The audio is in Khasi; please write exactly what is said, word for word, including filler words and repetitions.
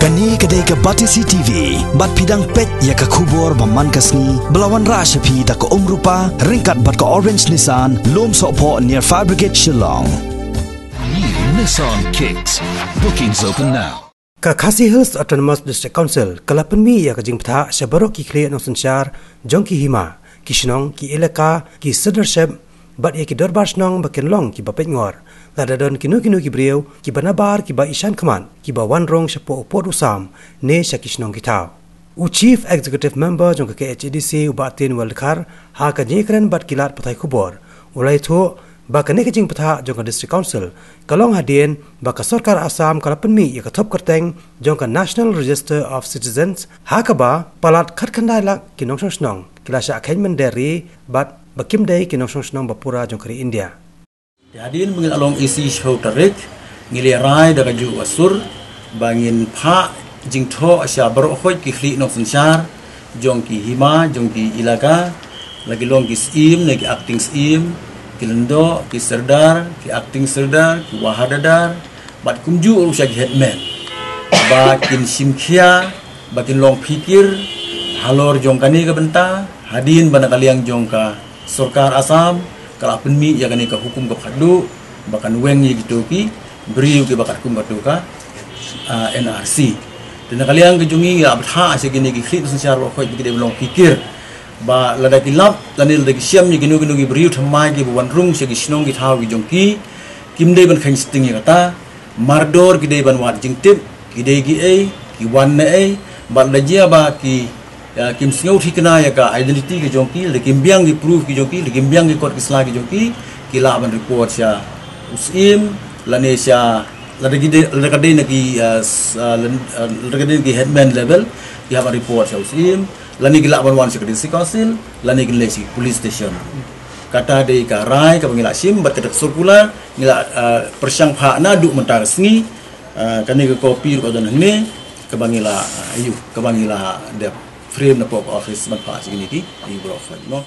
Kane ka dei ka Batesi T V, bad phi dang peit ïa ka khubor ba man ka sngi, ba la wanrah sha phi da ka Umrupa, ryngkat bad ka Orange Nissan, Lum Sohphoh near Fire Brigade Shillong. New Nissan Kicks. Bookings open now. Ka Khasi Hills Autonomous District Council ka la pynmih ïa ka jingbthah sha baroh ki khlieh nongsynshar jong ki hima, ki shnong, ki elaka, ki sirdarshep, bad ïa ki dorbar shnong ba kin long kiba peitngor lada don kino kino ki briew kiba nabar, kiba ishan khmat, kiba wan rung shapoh u pud u sam ne sha ki shnong ki thaw. U Chief Executive Member jong ka K H A D C, u Bah Tin Wal Dkhar, ha ka jingïakren bad ki lad pathai khubor, u la ïathuh ba kane ka jingbthah jong ka District Council ka long hadien ba ka sorkar Assam ka la pynmih ïa ka thop kyrteng jong ka National Register of Citizens, ha kaba palat khatkhyndai lak ki nongshong shnong ki la shah kheiñ mynder ri bad ba kim dei ki nongshong shnong ba pura jong ka ri India. Te hadien ba ngi la long ïa shi shiphew tarik, ngi la rai da kajuh ka sur ba ngin phah jingthoh sha baroh khoit ki khlieh nongsynshar jong ki hima, jong ki elaka, la ki long ki syiem ne ki acting syiem, ki lyngdoh, ki sordar, ki acting sordar, ki wahadadar, bad kumjuh ruh sha ki headman, ba kin shim khia, ba kin long phikir halor jong kane ka bynta, hadien ba na ka liang jong ka sorkar Assam ka la pynmih ïa kane ka hukum kaba khatduh ba kan weng ïa kito ki briew kiba katkum kato ka, ah, N R C. Te na ka liang ka jong ngi, ngi la bthah sha kine ki khlieh nongsynshar baroh khoit ba ki dei ban long phikir ba lada ki lap lane lada ki shem ïa kino kino ki briew thymmai kiba wan rung sha ki shnong ki thaw ki jong ki, kim dei ban kheiñ sting ïa kata. Mardor ki dei ban wad jingtip, ki dei kiei, ki wan naei, bad lada jia ba ki, ah, kim sngew thikna ïa ka identity ki jong ki, lada kim biang ki proof ki jong ki, lada kim biang ki kot ki sla ki jong ki, ki lah ban report sha u Syiem lane sha, lada ki dei, lada ka dei na ki, ah, s-, ah, lan-, ah, lada ka dei na ki headman level, ki hap ban report sha u Syiem, lane ki lah ban wan sha ka District Council, lane kin leit sha ki police station. Kata dei ka rai kaba ngi la shim bad kata ka circular ngi la, ah, pyrshang phah naduh mynta ka sngi. Ah, kane ka copy ruh ka don hangne, kaba ngi la, ah, ïoh, kaba ngi la dep frame napoh ka office ban phah sha kine ki, ïoh baroh khoit, no.